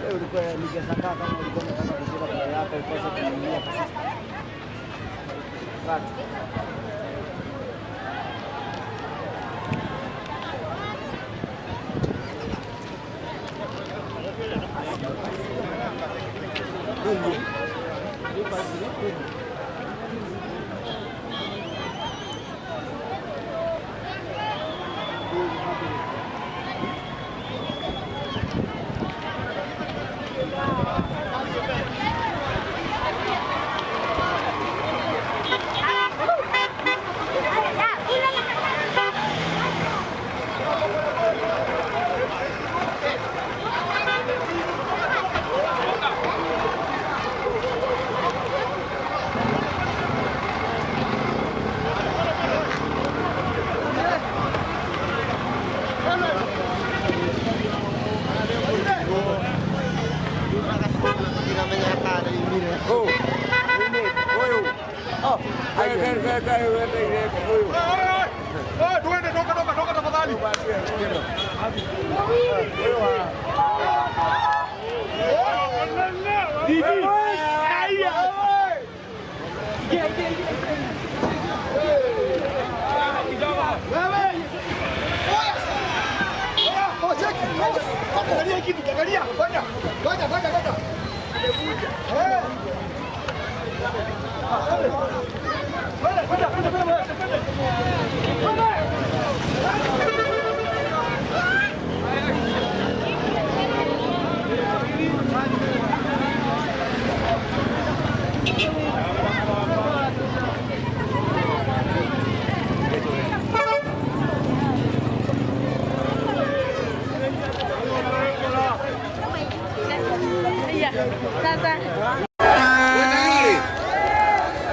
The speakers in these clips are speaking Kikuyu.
Wewe ulikuwa ningeshangaa kama ulikuwa unataka kushika pesa yako ukose kununulia kwa system. Right.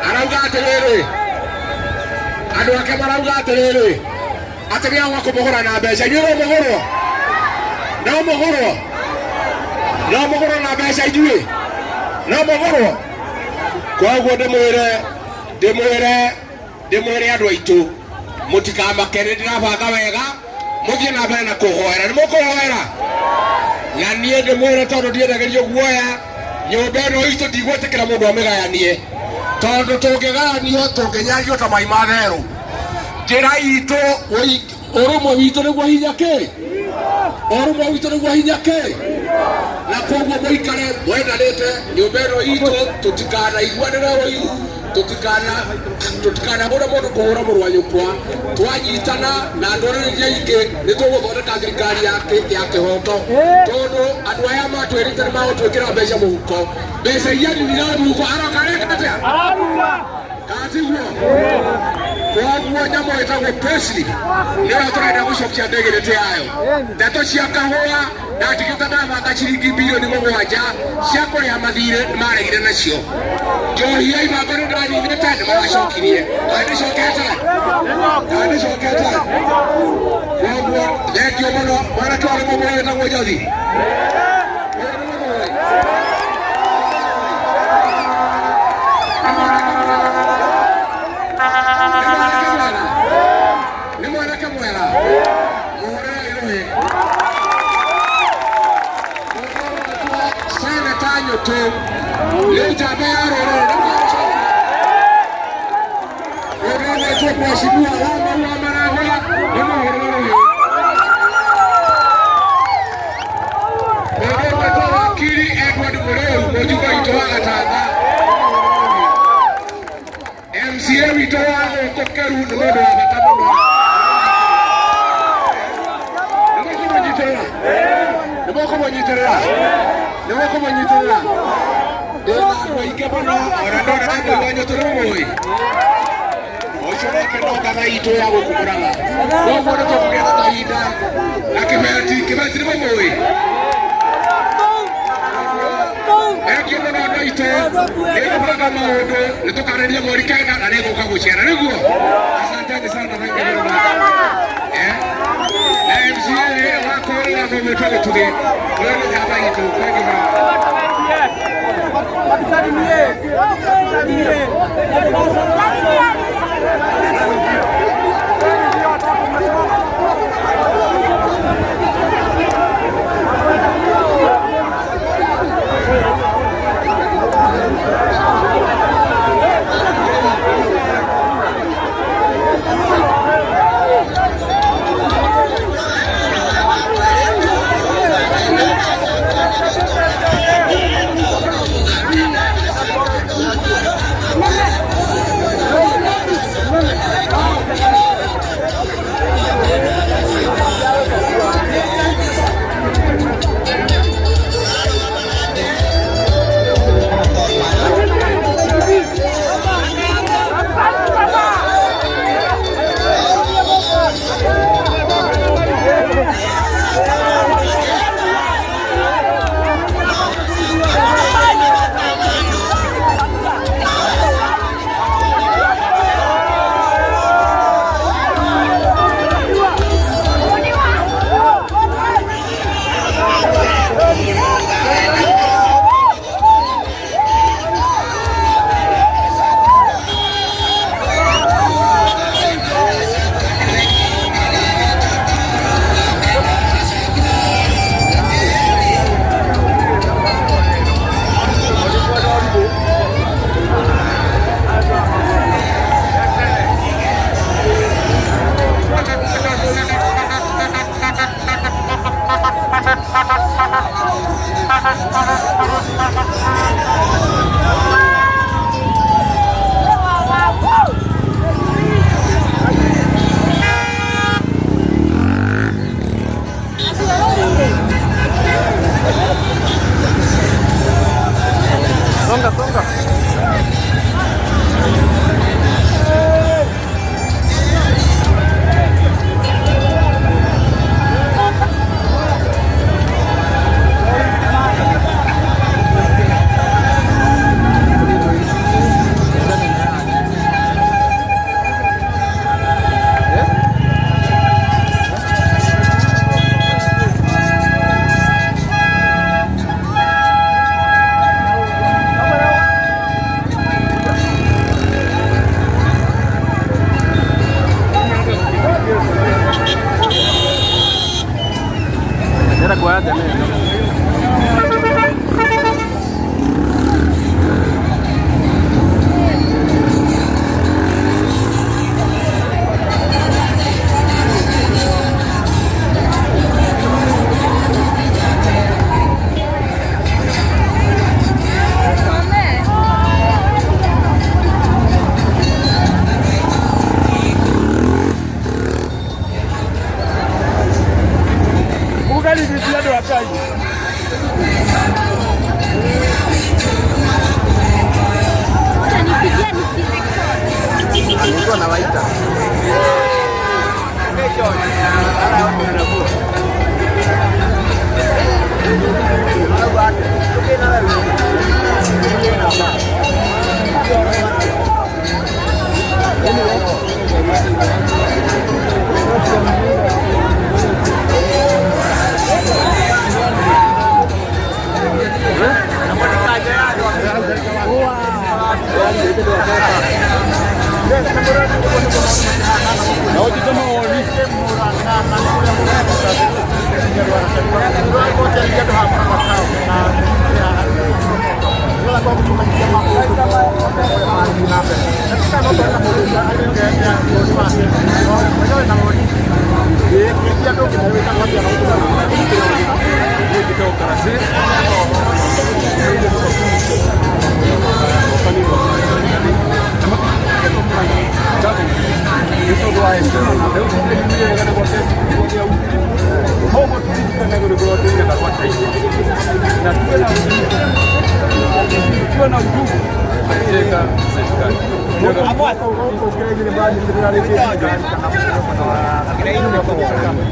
Arauga atiriri, andu ake marauga atiriri ati ni agwa kumugura na mbeca. Inyuĩ no mũgũrwo, no mũgũrwo, no mũgũrwo na mbeca inyuĩ no mũgũrwo. Koguo ndĩmwĩre, ndĩmwĩre, ndĩmwĩre andũ aitũ mũtikamake, nĩ ndĩrabanga wega, mũthiĩ na mbere na kũhoera. Nĩ mũkũhoera na niĩ ndĩmwĩre tondũ ndiendagĩrio guoya. Nyũmba ĩno itũ ndigwĩtĩkĩra mũndũ amĩgayanie, tondũ tũngĩgayanio tũngĩnyagio ta mai ma therũ. Njĩra itũ, ũrũmwe witũ nĩguo hinya kĩ, ũrũmwe witũ nĩguo hinya kĩ, na koguo mũikare mwendanĩte. Nyũmba ĩno itũ tũtikanaiguanĩre ũiru, tũtikanahũre mũndũ kũhũra mũrũ wa nyũkwa. Twanyitana na ndũrĩrĩ iria ingĩ nĩ tũgũthondeka thirikari ya kĩhoto, tondũ andũ aya matwĩrĩte nĩ magũtwĩkĩra mbeca mũhuko. Mbeca iria nini na mũhuko aroka areka atĩa? Katiguo. Koguo nyamũ ĩtagwo payslip nĩyo tũrenda gũcokia ndĩgĩrĩtĩ yayo. Ndeto cia kahũa ndatigĩte ndabanga ciringi bilioni 7 cia kũrĩha mathirĩ, nĩmaregire nacio. Njohi ya ibango nĩ ndanyitĩte, nĩmaracokirie. Ndĩcokete, ndĩcokete. Koguo thengio mũno. Mwanake ũyũ nĩ mũmũĩ wĩtagwo Njothi. Ũyũ nĩ mũmũĩ. Nĩ mwanake mwega, mũhũrĩre irũhĩ. Seneta Nyũtũ nĩ njamba ya rũrĩrĩ. Ũrĩgetwo mheshimiwa wa Maua Maragũra, nĩ mũhũrĩre rũhĩ. Ũrĩgetwo wakiri Edward Mũrĩu, mũjumbe witũ wa Gatanga. MCA witũ wa gũkũ Keru nĩ mũndũ wa bata mũno. Nĩ mũkũmũnyitĩrĩra, nĩ mũkũmũnyitĩrĩra, nĩ mũkũmũnyitĩrĩra. Ndĩna andũ aingĩ mũno, ona ndona mũi wa Nyũtũ nĩ mũmũĩ ũcio, nake no ngatha itũ ya gũkũ Mũrang'a. Koguo nĩ tũkũgĩa na kahinda na kĩbeti. Kĩbeti nĩ mũmũĩ. Thengio mũno andũ aitũ, nĩ gũbanga maũndũ, nĩ tũkarĩria mweri 9 na nĩ ngũka gũciara nĩguo. Asanteni sana, thank you very much. Na MCA wa kũrĩa mũmwĩtwo Gĩtugĩ, ũyũ nĩ njamba itũ. Thank you very much. Watusalimie. Watusalimie. Utanipigia nikirekodi.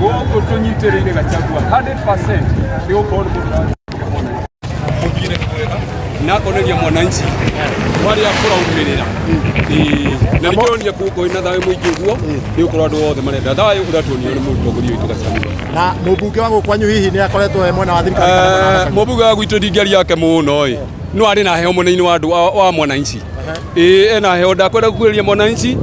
Gũkũ tũnyitĩrĩire Gachagua 100% nĩ gũkorwo nĩ mũndũ mũthiĩre mwega na akoneria mwananchi marĩa kũraumĩrĩra. Ĩĩ, na nĩkĩo onire kũu kwĩna thayũ mũingĩ ũguo nĩ gũkorwo andũ othe marenda thayũ ũrĩa tuonio nĩ mũtongoria witũ Gachagua. Na mũmbunge wa gũkũ kwanyu hihi nĩ akoretwo e mwena wa thirikari kana mwena wa Gachagua? Mũmbunge wa gwitũ ndingĩaria yake mũno ĩ no arĩ na heo mwena-inĩ wa andũ wa mwananchi. Ĩĩ, ena heo, ndakwenda gũkuhĩrĩria mwananchi,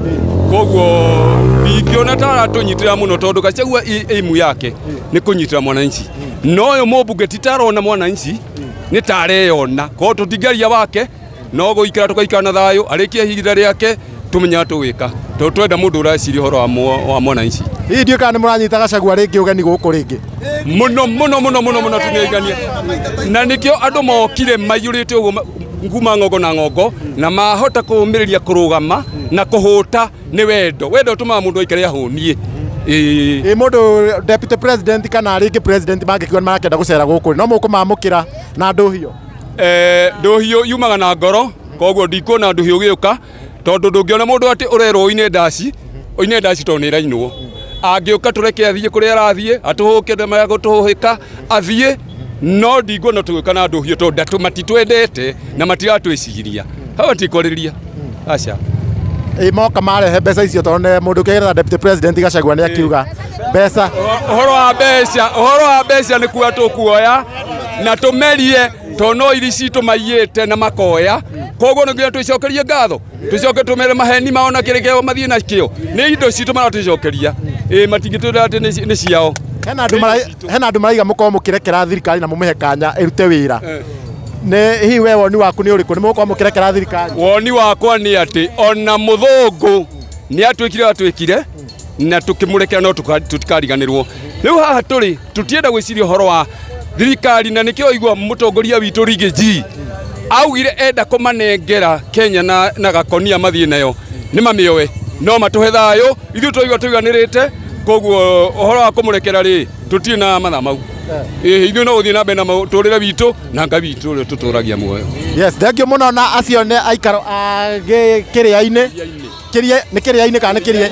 koguo ndingĩona ta aratũnyitĩra mũno tondũ Gachagua aimu yake nĩ kũnyitĩra mwananchi, no ũyũ mũmbunge ti ta arona mwananchi, nĩ ta areyona, koguo tũtingĩaria wake, no gũikara tũgaikara na thayũ arĩkie ihinda rĩake tũmenye tũgwĩka tondũ twenda mũndũ ũreciria ũhoro wa mwananchi. Hihi ndiũĩ kana nĩ mũranyita Gachagua rĩngĩ ũgeni gũkũ rĩngĩ? Mũno mũno mũno mũno mũno tũnĩaigania, na nĩkĩo andũ mokire maiyũrĩte ũguo nguma ng'ongo na ng'ongo na mahota kũũmĩrĩria kũrũgama na kũhũta nĩ wendo. Wendo ũtũmaga mũndũ aikare ahũniĩ. Ĩĩ. Ĩ mũndũ deputy president kana rĩngĩ president mangĩkiuga nĩ marakĩenda gũcera gũkũ, no mũkũmamũkĩra na ndũhio? Ndũhiũ yumaga na ngoro, koguo ndikuona ndũhiũ gĩũka, tondũ ndũngĩona mũndũ atĩ ũrerwo ũine ndaci, ũine ndaci tondũ nĩ ĩrainwo. Angĩũka tũreke athiĩ kũrĩa arathiĩ, atũhũke ndema gũtũhũhĩka, athiĩ, no ndikuona tũgĩũka na ndũhiũ tondũ matitwendete na matiratwĩciria. Hau hatikwarĩrĩria. Aca. Ĩ moka marehe mbeca icio, tondũ mũndũ ũkĩgerera deputy president Gachagua nĩ akiuga mbeca. Ũhoro wa mbeca, ũhoro wa mbeca nĩ kuoya tũkuoya na tũmerie, tondũ no iria citũ maiyĩte na makoya, koguo no nginya twĩcokerie ngatho, tũcoke tũmere maheni mao na kĩrĩa kĩao mathiĩ nakĩo, nĩ indo citũ maratũcokeria. Ĩ matingĩtwĩra atĩ nĩ ciao. Hena andũ maraiga mũkorwo mũkĩrekera thirikari na mũmĩhe kanya ĩrute wĩra. Nĩ hihi we woni waku nĩ ũrĩkũ? Nĩ mũgũkorwo mũkĩrekera thirikari? Woni wakwa nĩ atĩ ona mũthũngũ nĩ atuĩkire atuĩkire na tũkĩmũrekera no tũtikariganĩrwo. Rĩu haha tũrĩ tũtienda gwĩciria ũhoro wa thirikari, na nĩkĩo igua mũtongoria witũ Riggy G augire enda kũmanengera Kenya na Gakonia mathiĩ nayo, nĩ mamĩoe no matũhe thayũ, ithuĩ twaigua tũiganĩrĩte, koguo ũhoro wa kũmũrekera rĩ tũtirĩ na mathaa mau. Ithuĩ no gũthiĩ na mbere na mũtũrĩre witũ na Ngai witũ ũrĩa tũtũragia muoyo. Yes, thank you mũno. Na acio nĩ aikaro a kĩrĩa-inĩ. Kĩrĩa nĩ kĩrĩa-inĩ kana nĩ kĩrĩa?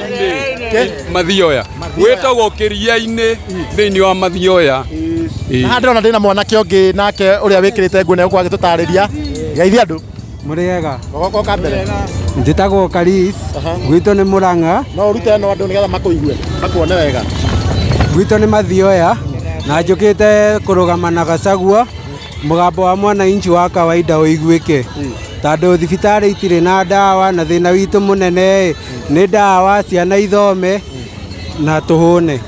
Mathioya. Wĩtagwo kĩrĩa-inĩ thĩinĩ wa Mathioya. Na haha ndĩrona ndĩna mwanake ũngĩ nake ũrĩa wĩkĩrĩte nguo na egũkorwo agĩtũtarĩria. Geithia andũ. Mũrĩega. Goko ka mbere. Njĩtagwo Karis, gwitũ nĩ Mũrang'a. No ũrute ĩno andũ nĩgetha makũigue, makuone wega. Gwitũ nĩ Mathioya na njũkĩte kũrũgama na Gachagua, mũgambo wa mwananchi wa kawaida ũiguĩke, tondũ thibitarĩ itirĩ na ndawa na thĩna witũ mũnene nĩ ndawa, ciana ithome na tũhũne.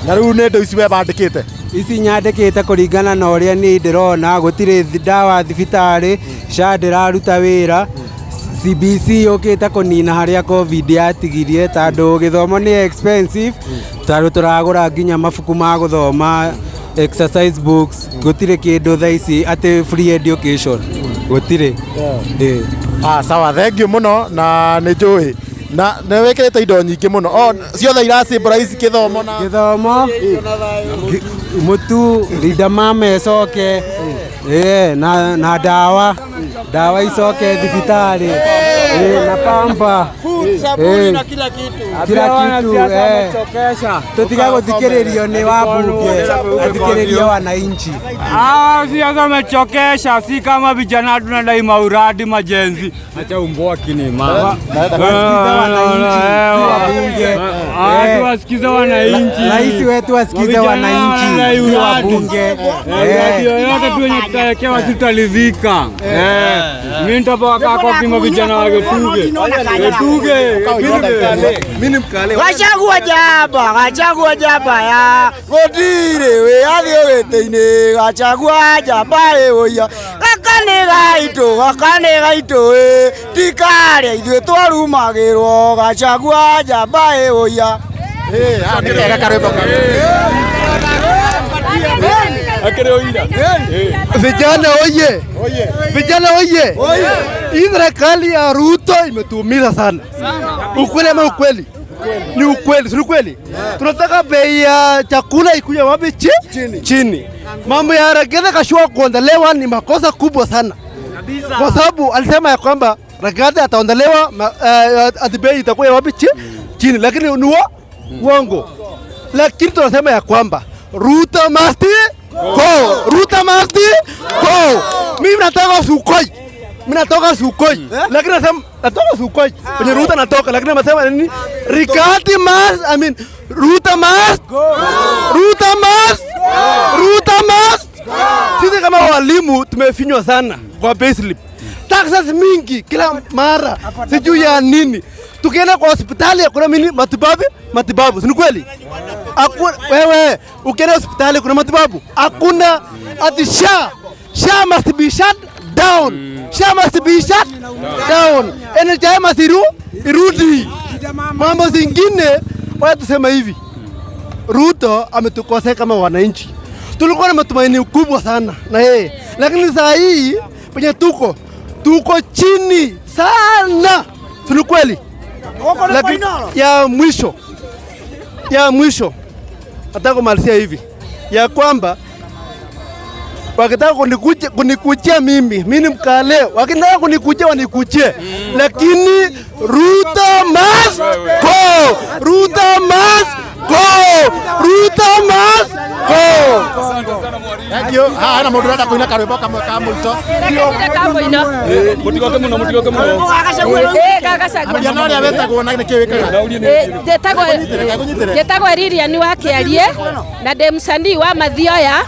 Na rĩu nĩ indo ici we wandĩkĩte? Ici nyandĩkĩte kũringana na ũrĩa niĩ ndĩrona, gũtirĩ ndawa thibitarĩ, SHA ndĩraruta wĩra, CBC yũkĩte kũnina harĩa COVID yatigirie, tondũ gĩthomo nĩ expensive, tondũ tũragũra nginya mabuku ma gũthoma, exercise books, gũtirĩ kĩndũ thaa ici atĩ free education, gũtirĩ. Sawa, thank you mũno, na nĩ njũĩ na nĩ wĩkĩrĩte indo nyingĩ mũno, ciothe ira symbolize gĩthomo na gĩthomo, mũtu, rinda mama ĩcoke, na ndawa, ndawa icoke thibitarĩ, na pamba, na kila kitu, kila kitu. Tũtiga gũthikĩrĩrio nĩ wabunge, athikĩrĩrio wananchi. Siasa wamechokesha, si kama vijana tunadai mauradi majenzi. Acha umboa kini mama. Wabunge. Wasikize wananchi. Rais wetu asikize wananchi, si wabunge. Uradi yoyote tu yenye tutawekewa sitalizika. Mimi nitapaka kwa kima vijana wa Getuge. Getuge. Mimi mkale. Gachagua jaba, Gachagua jaba ya. Gũtirĩ wĩyathi ũgĩtĩ-inĩ, Gachagua jaba ĩũia. Gaka nĩ gaitũ, gaka nĩ gaitũ ĩ. Ti karĩa ithuĩ twarumagĩrwo, Gachagua jaba ĩũia. Nĩ kega karwĩmbo kau. Vijana oye! Vijana oye! Hii serikali ya Ruto imetuumiza sana. Ukweli ama ukweli? Ni ukweli, si ukweli? Tunataka bei ya chakula ikuje wapi? Chini. Mambo ya Rigathi Gachagua kuondolewa ni makosa kubwa sana, kwa sababu alisema ya kwamba Rigathi ataondolewa, ati bei itakuwa wapi? Chini, lakini ni uongo. Lakini tunasema ya kwamba Ruto must go. Ruto must go. Mimi nataka Sukoi. Mimi natoka Sukoi. Lakini nasema natoka Sukoi. Kwenye Ruto natoka, lakini nasema nini? Rigathi must, I mean Ruto must go. Ruto must go. Ruto must go. Sisi kama walimu tumefinywa sana kwa payslip. Taxes mingi kila mara. Sijui ya nini. Tukienda kwa hospitali hakuna nini matibabu, si ni kweli? Hakuna. Wewe ukienda hospitali kuna matibabu? Hakuna. Ati SHA, SHA must be shut down. SHA must be shut down. NHIF must irudi. Mambo zingine wacha tuseme hivi. Ruto ametukosea kama wananchi. Tulikuwa na matumaini kubwa sana na yeye, lakini saa hii penye tuko chini sana. Si ni kweli? Lakini ya mwisho Ya mwisho nataka kumalizia hivi ya kwamba wakitaka kunikujia mimi ni Mkale, wakitaka kunikujia wanikujie, lakini Ruto must go, Ruto must go, Ruto must go. Thank you. Haha hena mũndũ ũrenda kũina karwĩmbo kamwe ka mũico. Mũtigoke mũno, mũtigoke mũno. Ambia na ũrĩa wĩtagwo na nĩkĩ wĩkaga. Njĩtagwo Lilian wa Kĩarie na ndĩ msanii wa Mathioya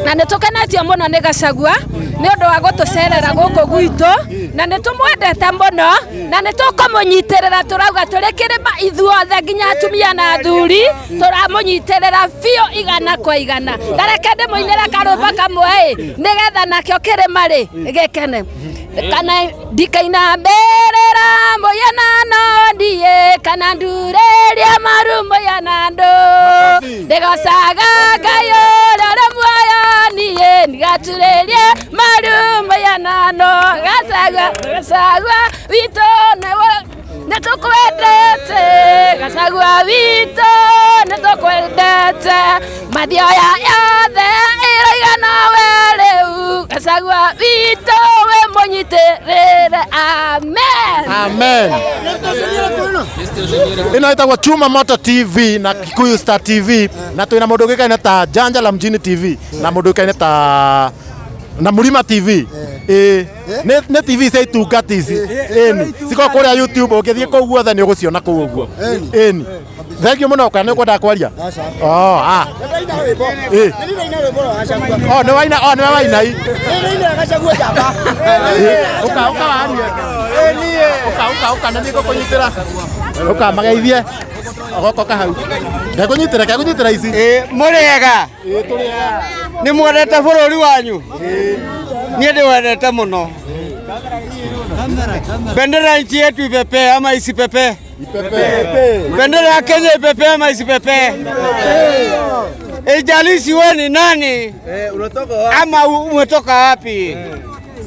na nĩ tũkenetio mũno nĩ Gachagua nĩ ũndũ wa gũtũcerera gũkũ gwitũ na nĩ tũmwendete mũno na nĩ tũkũmũnyitĩrĩra, tũrauga tũrĩ kĩrĩma ithuothe nginya atumia na athuri tũramũnyitĩrĩra biũ 100 kwa 100. Na reke ndĩmũinĩre karũmbo kamwe ĩ nĩgetha nakĩo kĩrĩma rĩ gĩkene. Kana ndikaina mbĩrĩra mũyana no ndiĩ kana ndurĩrie maru mũyana ndũ ndĩgocaga Ngai ũrĩa ũrĩ muoyo niĩ ndigaturĩrie maru mũyana no. Gachagua, Gachagua witũ nĩwe nĩtũkwendete, Gachagua witũ nĩtũkwendete, Mathioya yothe ĩroiga nowe rĩu, Gachagua witũ wĩ mũnyitĩrĩre, amen. Amen. Ĩno ĩtagwo Chuma Moto TV na Kikuyu Star TV na twĩna mũndũ ũgĩkaine ta Janja la Mjini TV na mũndũ ũgĩkaine ta na Mũrima TV. Ĩĩ nĩ TV cia itungati ici. Ĩni cikoragwo kũrĩa YouTube, ũngĩthiĩ kũu guothe nĩ ũgũciona kũu ũguo. Ĩni thank you mũno. Kana nĩ ũkwendaga kwaria? Oh, ah. Ĩ. Oh, nĩ waina, oh, nĩwe wainai. Ũka, ũka warie. Ũka, ũka, ũka, nĩ niĩ ngũkũnyitĩra. Ũka mageithie. Ogoka hau. Ngekũnyitĩra, ngekũnyitĩra ici. Mũrĩega nĩ mwendete bũrũri wanyu? Niĩ ndĩwendete mũno. Bendera ya nchi yetu ipepee ama isipepee? Bendera ya Kenya ipepee ama isipepee? Ijalishi we ni nani ama umetoka wapi.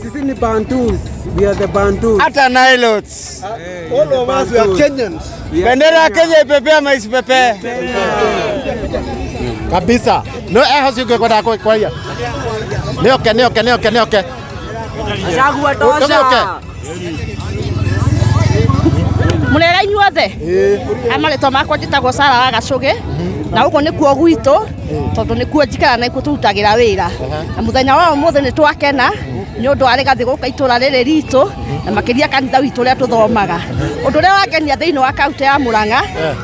Sisi ni Bantus. We are the Bantus. Hata Nilotes. All of us, we are Kenyans. Bendera ya Kenya ipepee ama isipepee? Kabisa. No eho cio ngwendaga kwaria. Nĩ oke, nĩ oke, nĩ oke, nĩ oke. Gachagua. Nĩ oke. Mũrĩega inyuothe. Marĩtwa makwa njĩtagwo Sara wa Gacũgĩ na gũkũ nĩkuo gwitũ tondũ nĩkuo njikara na nĩkuo tũrutagĩra wĩra, na mũthenya wa ũmũthĩ nĩ twakena nĩ ũndũ wa Rigathĩ gũka itũra rĩrĩ ritũ na makĩria kanitha witũ ũrĩa tũthomaga. Ũndũ ũrĩa wangenia thĩinĩ wa kaunti ya Murang'a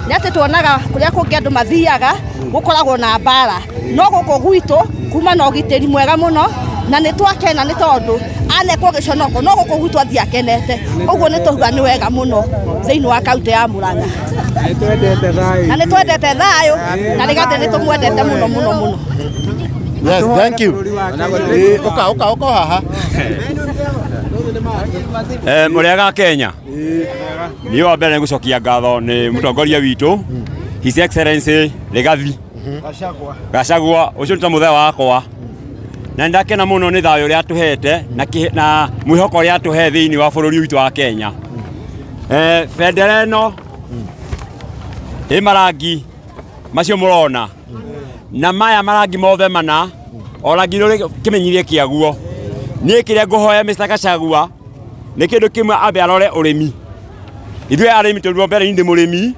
nĩ atĩ tuonaga kũrĩa kũngĩ andũ mathiaga gũkoragwo na mbara, no gũkũ gwitũ kuma na ũgitĩri mwega mũno, na nĩ twakena nĩ tondũ anekwo gĩconoko no gũkũ gwitũ athiĩ akenete ũguo. Nĩ tũhuga nĩ wega mũno thĩinĩ wa kaunti ya Murang'a. Nĩ twendete thayũ. Na nĩ twendete thayũ na Rigathĩ nĩ tũmwendete mũno mũno mũno. Yes, thank you. Ũka, ũka, ũka haha. Mũrĩega Kenya. Niĩ wa mbere nĩ gũcokia ngatho nĩ mũtongoria witũ His Excellency Rigathi Gachagua, ũcio nĩ ta mũthee wakwa, na nĩndakena mũno nĩ thayũ ũrĩa atũhete na mwĩhoko ũrĩa atũhe thĩinĩ wa bũrũri witũ wa Kenya. Bendera ĩno ĩ marangi macio mũrona na maya marangi mothe mana, o rangi nĩ ũrĩ kĩmenyithia kĩaguo. Niĩ kĩrĩa ngũhoya Mr. Gachagua nĩ kĩndũ kĩmwe, ambe arore ũrĩmi. Ithuĩ arĩmi tũrĩ mbere, ndĩ mũrĩmi.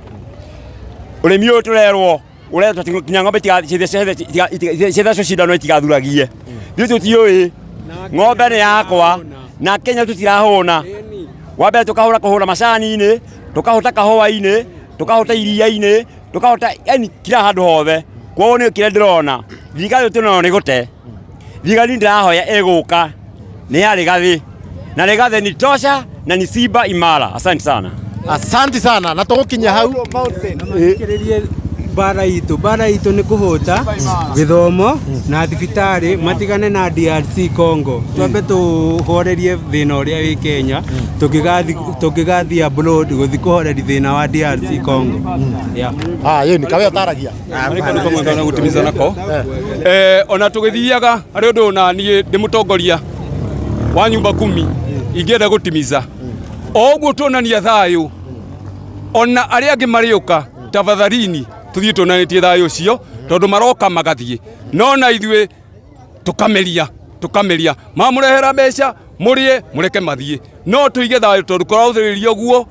Ũrĩmi ũyũ tũrerwo ũretwo atĩ nginya ng'ombe cithecwo cindano itigathuragie. Ithuĩ tũtiũĩ ng'ombe nĩ yakwa na Kenya tũtirahũna. Wa mbere tũkahũra kũhũra macani-inĩ, tũkahũta kahũa-inĩ, tũkahũta iria-inĩ, tũkahũta, yani kila handũ hothe. Koguo nĩ kĩrĩa ndĩrona thirikari ĩyo tũnayo nĩ gũte. Thirikari ndĩrahoya ĩgũka nĩ ya Rigathi, na Rigathi ni tosha na ni simba imara. Asante sana. Asante sana na tũgũkinya hau. Thikĩrĩrie, mbara itũ nĩ kũhũta gĩthomo na thibitarĩ, matigane na DRC Congo, twambe tũhorerie thĩna ũrĩa wĩ Kenya tũngĩgathiĩ abroad gũthiĩ kũhoreria thĩna wa DRC Congo. Yeah. Ah, yĩ kawe ũtaragia. Gũtimiza nako ona tũgĩthiaga harĩ ũndũ na niĩ ndĩ mũtongoria wa nyumba kumi ingĩenda gũtimiza o ũguo tuonania thayũ ona arĩa angĩ marĩũka tafadhalini. Tuthiĩ tuonanĩtie thayũ ũcio, tondũ maroka magathiĩ, no na ithuĩ tukameria tukameria, mamũrehera mbeca mũrĩe, mũreke mathiĩ, no tũige thayũ, tondũ kũraũthĩrĩria ũguo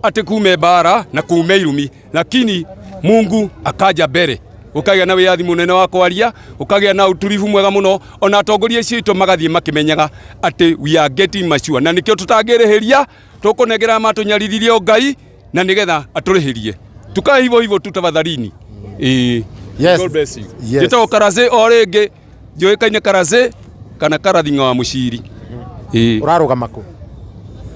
atĩ kume mbara na kume irumi, lakini Mungu akaja mbere, ũkagĩa na wĩyathi mũnene wa kwaria, ũkagĩa na utulivu mwega mũno, ona atongoria acio aitũ magathiĩ makĩmenyaga atĩ we are getting mature, na nĩkĩo tũtangĩrĩhĩria, tũkũnengera matũnyarithirie o Ngai na nĩgetha atũrĩhĩrie. Tukae hivyo hivyo tu tafadhalini. Ĩĩ. Yes. God bless you. Yes. Njĩtagwo Karacĩ o rĩngĩ, njũĩkaine Karacĩ kana Karathinga wa Mũciri. Ĩĩ. Ũrarũgama kũ?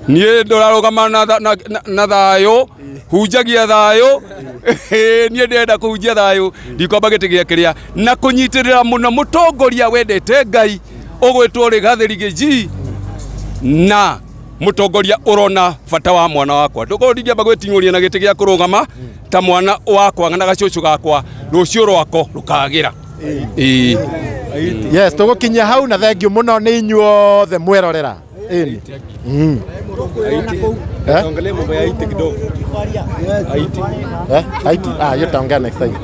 Niĩ ndũrarũgama na, na, na, na thayũ, hunjagia thayũ. Niĩ ndĩrenda kũhunjia thayũ, ndikwamba gĩtĩ gĩa kĩrĩa na kũnyitĩrĩra mũno mũtongoria wendete Ngai ũgwĩtwo Rigathĩ Riggy na mũtongoria ũrona bata wa mwana wakwa. Ndũkorwo ndingĩamba gwĩting'ũria na gĩtĩ gĩa kũrũgama ta mwana wakwa na gacũcũ gakwa, rũciũ rwako rũkagĩra. Ĩĩ. Yes, tũgũkinyia hau na thengiũ mũno nĩ inyuothe mwerorera. Ĩni. Eh? Tuangalie mambo ya IT kidogo. IT. Eh? IT. Ah, hiyo tutaongea next time.